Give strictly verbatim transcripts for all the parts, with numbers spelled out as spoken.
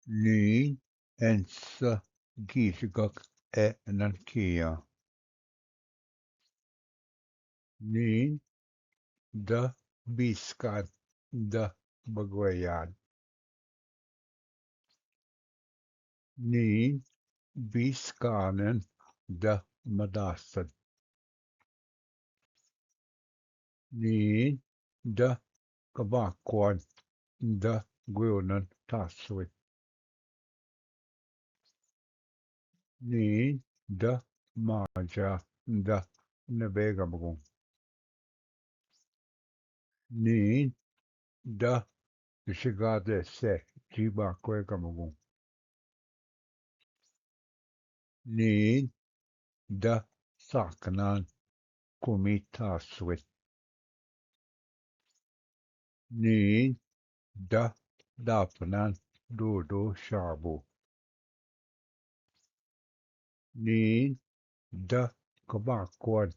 नीन एंस गीत गक ए ननकिया। नीन द बीसकान द बगवयान। नीन बीसकानन द मदासन। नीन द कबाकवान द गुयोनन तासुन। नीन द माजा द नबेगमगुं। नीन द शिगादे से जीबा कोए गमगुं। नीन द साकनान कुमी तासुन। नीन द दापनान डोडो शाबू। नीन द कबाकवान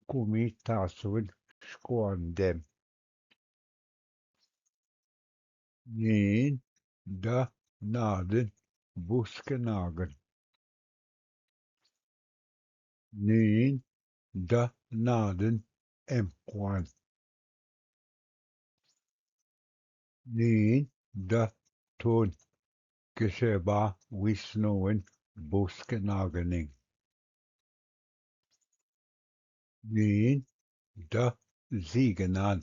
कुमी तासुन शकोआन देम। नीन द नादन बुसके नागन। नीन द नादन एमकवान। नीन द थोन केशेबा विष्णुविन बुसके नागनिंग। नीन द जीगनान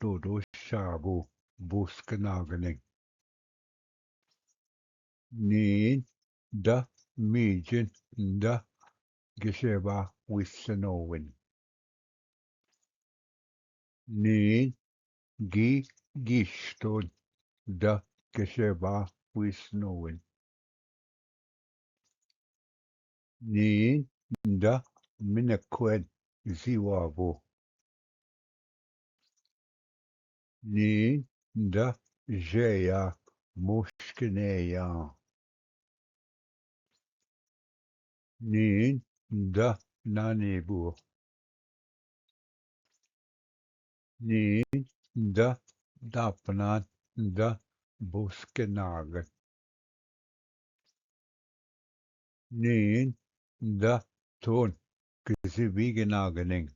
डोडो शाबू बुसके नागनिंग। नीन द मीजिन द गेशेबा विष्णुविन। नीन गी गीष्टोन द गेशेबा विष्णुविन। नीन द मिनक्वेन जीवाबो। नीन द जेया मुश्किनेया। नीन द नानीबो। नीन द दापनान द बुसके नागन। नीन द थोन किसी भी के नागनिंग।